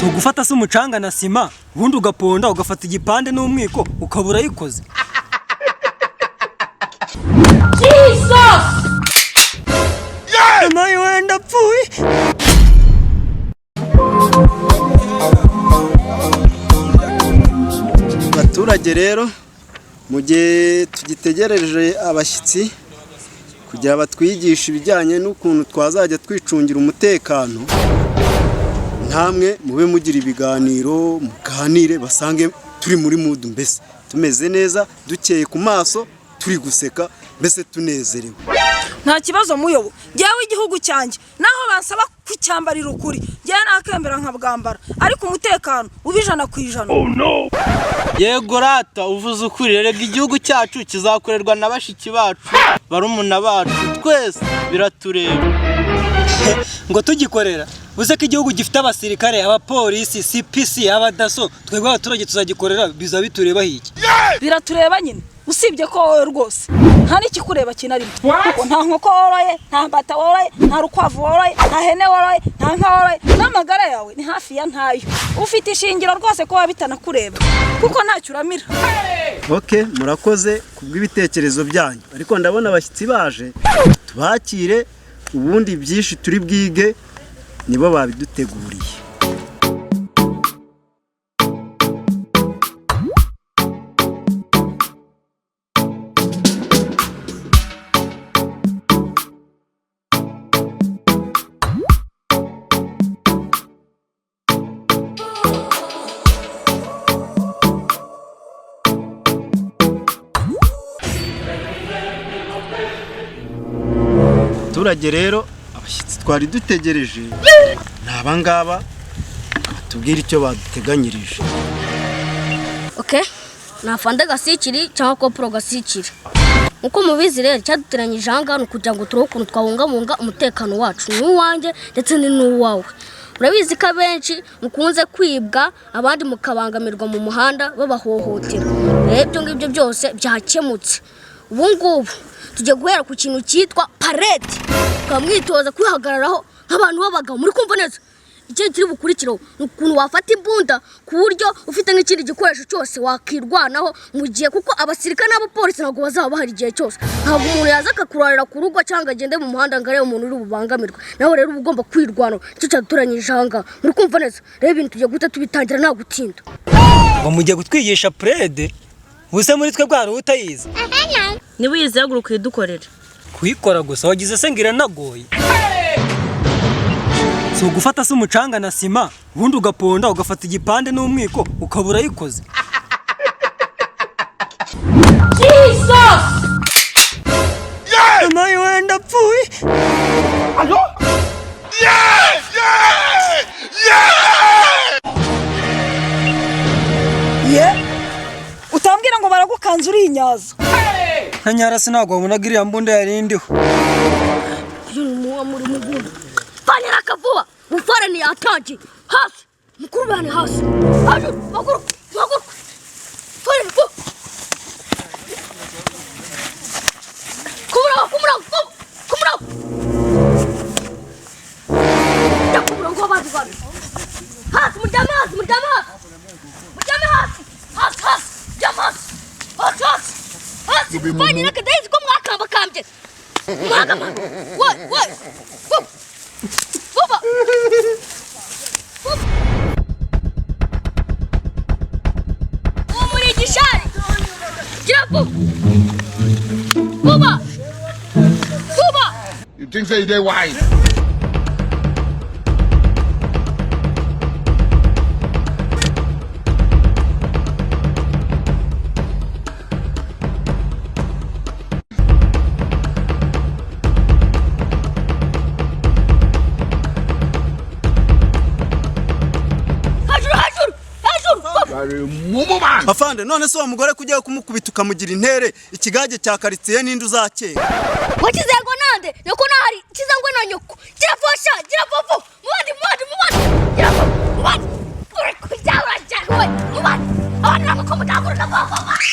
Si ugufata se umucanga na sima, ubundi ugaponda, ugafata igipande n'umwiko, ukaba urayikoze. Jesus! Nawe wenda apfuye. Abaturage rero, mu gihe tugitegereje abashyitsi kugira batwigishe ibijyanye n'ukuntu twazajya twicungira umutekano, ntamwe mube mugira ibiganiro, muganire, basange turi muri mood, mbese tumeze neza, dukeye ku maso, turi guseka, mbese tunezerewe. Nta kibazo muyobo. Ngewe igihugu cyanjye, naho bansaba kucyambarira ukuri, ngewe nakembera nkabwambara, ariko umutekano uba 100%. Yego rata, uvuze ukuri. Erega igihugu cyacu kizakorerwa na bashiki bacu, barumuna bacu, twese biratureba. Ngo tugikorera uze ko igihugu gifite abasirikare, abapolisi, CPC, abadaso, twebwe abaturage tuzagikorera biza bitureba iki? Biratureba nyine, usibye ko wowe rwose nta n'ikikureba kinarimo, kuko nta nkoko woroye, nta mbata woroye, nta rukwavu woroye, nta hene woroye, nta nka woroye, n'amagara yawe ni hafi ya ntayo. Ufite ishingiro rwose kuba bitanakureba, kuko ntacyo uramira. Ok, murakoze kubw'ibitekerezo byanyu, ariko ndabona abashyitsi baje, tubakire, ubundi byinshi turi bwige nibo babiduteguriye. Abaturage rero, abashyitsi twari dutegereje ni abangaba, batubwira icyo baduteganyirije. Ok, ni afande Gasikiri cyangwa kopuro Gasikiri. Nkuko mubizi rero, icyaduteranyije aha ngaha ni ukugira ngo turebe ukuntu twabungabunga umutekano wacu, ni uwanjye ndetse ni n'uwawe. Urabizi ko abenshi mukunze kwibwa, abandi mukabangamirwa mu muhanda babahohotera. Rero ibyo ngibyo byose byakemutse. Ubu ngubu tugiye guhera ku kintu cyitwa parade, tukaba mwitoza kwihagararaho nk'abantu b'abagabo. Muri kumva neza? Ikindi kiri bukurikireho ni ukuntu wafata imbunda, ku buryo ufite nk'ikindi gikoresho cyose wakirwanaho mu gihe, kuko abasirikare n'abapolisi ntabwo bazaba bahari igihe cyose. Ntabwo umuntu yaza akakurarira ku rugo cyangwa agende mu muhanda ngo arebe umuntu uri bubangamirwe. Nawe rero uba ugomba kwirwanaho. Nicyo cyadutoranyirije aha ngaha. Muri kumva neza? Rero ibintu tugiye guhita tubitangira nta gutinda. Ngo mugiye kutwigisha parade? Ubuse muri twe bwari utayizi? Niba uyizi, haguruka uyidukorere. Kuyikora gusa wagize se ngo iranagoye? Si ugufata se umucanga na sima, ubundi ugaponda, ugafata igipande n'umwiko, ukaba urayikoze. Jesus! Nawe wenda apfuye. Ye, utambwira ngo baragukanze urinyaza? Nka nyarasi, ntabwo wabonaga iriya mbunda yari indiho. Uyu ni muwa muri mugunda. Fanyira akavuba mufare ntiyatangiye. Hasi mukurubane, hasi, hejuru, haguruka, haguruka, fanyira vuba, kumuraho, kumuraho, kumuraho, jya ku murongo w'abandi bantu. Hasi, muryame hasi, muryame hasi, muryame hasi, hasi, hasi, muryame hasi, hasi, hasi, hasi. Fanyira akadahizi ko mwakambakambye mwakamba we we. Vuba vuba vuba. Uwo muri igishari, gira vuba vuba vuba. You think say they wise? Hejuru, hejuru, hejuru, vuba. You are a mumu man. Afande, none se uwo mugore kujya kumukubita ukamugira intere, ikigage cya karitsiye n'indi uzakera? Wakizengo nande? Nyoko nahari kizangwe na nyoko. Gira vuba sha, gira vuba vuba. Mubandi, mubandi, mubandi, gira vuba, mubandi. Uri kujya urajya we, mubandi abandi ntabwo ko mudahagurura. Vuba vuba vuba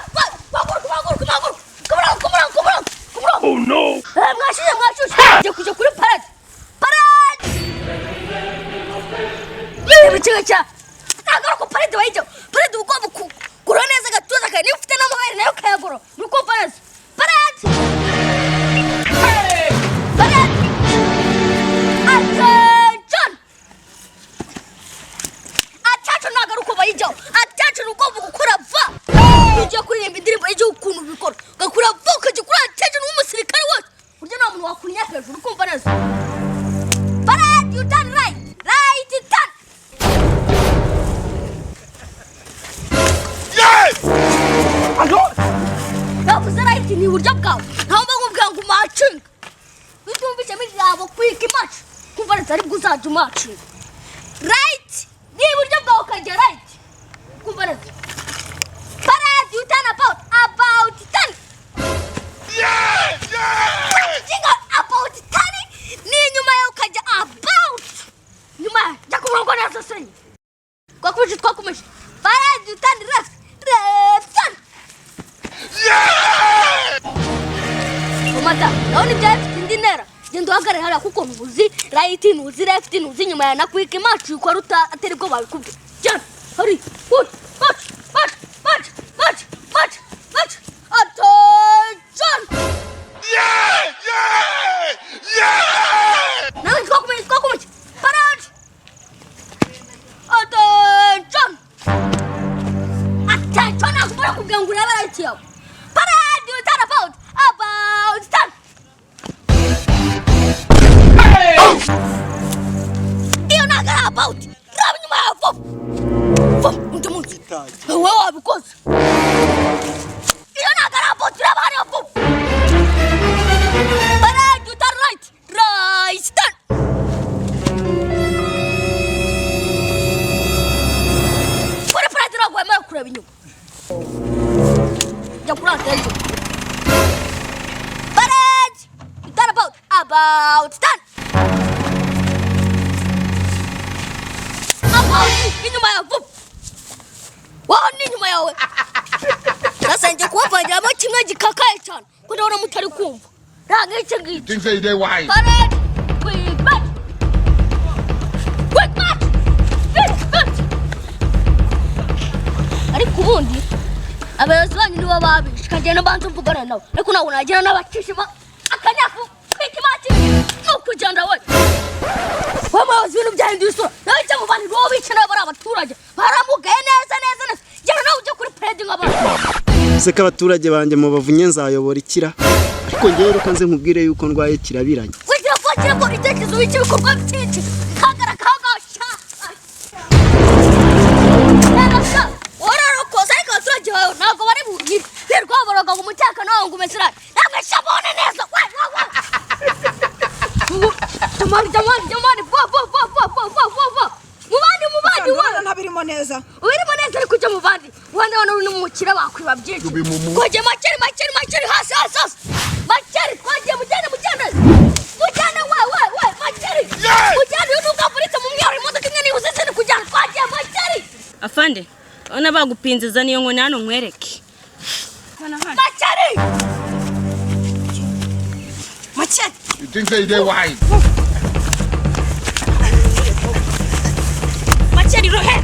vuba vuba, haguruka, haguruka, haguruka, kumurongo, kumurongo, kumurongo, kumurongo. Oh no! Eh, mwashyushye, mwashyushye. Tugiye kujya kuri parade, parade. Gake gake. Ntabwo ari uko parade bayijyaho. Parade uba ugomba kugorora neza agatuza kawe, niba ufite n'amabere nayo ukayagorora. Muri kumva neza? Parade! Parade! Attention! Attention ntabwo ari uko bayijyaho. Attention ugomba gukora va. Iyo ugiye kuririmba indirimbo y'igihugu ukuntu ubikora, ugakora va ukajya kuri attention nk'umusirikare wese. Burya nta muntu wakunya hejuru, ukumva neza. Parade, you turn right. Right turn. Navuze right ni iburyo bwawe. Ntawe mba nkubwira ngo umacinge. Iyo utumvishemo ijambo quick march, kumva neza aribwo uzajya umacinga. Right ni iburyo bwawe ukajya right. Kumva neza. Parade, you turn about. About turn. Jinga about turn ni inyuma yawe ukajya about. Nyuma yawe jya ku murongo neza senye. Twakomeje twakomeje. Parade, you turn left. Left turn. Mata, ndabona ibyawe bifite indi ntera. Genda uhagarare hariya kuko ntuzi right, ntuzi left, ntuzi inyuma ya na quick march ukora atari bwo babikubwiye. Genda, hurry, good, march, march, march, march, march, march. Attention! Nawe twakomeje twakomeje. Parade! Attention! Attention! Ntabwo mbona kubwira ngo urebe right yawe. Parade, you turn about, about turn. Iyo ntabwo ari about. Raba inyuma yawe vuba. Vuba, undi munsi. Wowe wabikoze. Iyo ntabwo ari about, raba hariya vuba. Parade, you turn right. Right turn. Kuri parade ntabwo wemerewe kureba inyuma. Jya kuri attention. Parade! You turn about. About turn. About inyuma yawe vuba. Waho ni inyuma yawe. Sasa njye kubavangiramo kimwe gikakaye cyane ko ndabona mutari kumva. Nta nk'iki ngiki. Think say they wise. Parade! Quick march! Quick march! Quick march! Ariko ubundi abayobozi banyu nibo babishe, kagenda mbanza mvugana nabo, ariko ntabwo nagira n'abacisha akanyafu. Quick march ni ukugenda we. We muyobozi, ibintu byahinduye isura. Nawe jya mu bantu nibo bica, nabo ari abaturage baramugaye neza neza neza. Genda nawe ujye kuri parade nk'abantu. Se ko abaturage banjye mu bavunye, nzayobora ikira? Ariko ngewe reka nze nkubwire yuko ndwaye kirabiranye. Wigira vuba, gira ngo ibitekerezo wice ibikorwa byinshi kagara kagasha sha wararokoze, ariko abaturage bawe ntabwo bari bugire birirwa baboroga ngo umutekano wawe ngo umeze nabi. Namwe shabone neza we we we. Jamani, jamani, jamani, vuba vuba vuba vuba vuba vuba vuba, mu bandi, mu bandi we. Ndabona ntabirimo neza. Ubirimo neza, ariko ujya mu bandi wenda hano uri n'umukire bakwiba byinshi. Twagiye makeri, makeri, makeri, hasi hasi hasi, makeri, twagiye, mugende, mugende, mugende, we we we, makeri, mugende. Uyu nubwo avuritse mu myaro, imodoka imwe niba uzizini kujyana. Twagiye makeri. Afande, urabona bagupinze, zana iyo nkoni hano nkwereke. Makeri. Makeri. You think say they wise. Makeri, rohe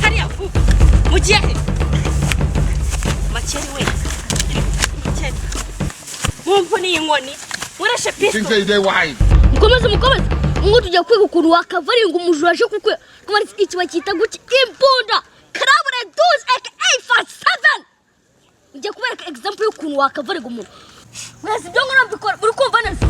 hariya vuba. Mugiye he? Makeri we, makeri, wumva n'iyi nkoni nkoreshe You think pisto. say they wise. Mukomeze, mukomeze. Ngo tujya kwiga ukuntu wakavaringa umujura aje kukwe kumanitse iki bakita guki, imbunda calibre 12 aka 47. Ngiye kubereka example y'ukuntu wakavaringa umuntu. Mwese ibyo nkora mbikora, uri kumva neza?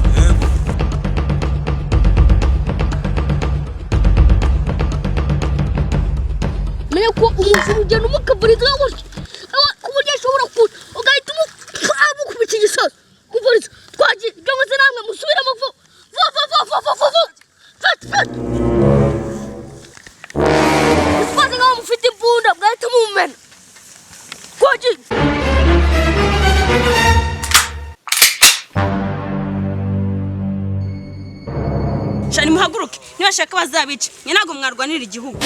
Menya ko umujura ugenda umukavuriza gutya ku buryo ashobora kuza ugahita amukubita igisasu. Kuvuriza, twagiye. Ibyo nkoze namwe musubiremo vuba vuba vuba vuba vuba vuba, fata fata. Mutwaze nkaho mufite imbunda, mwahita mumumena. Twagiye. Shani, muhaguruke, nibashaka bazabica, mwe ntabwo mwarwanira igihugu.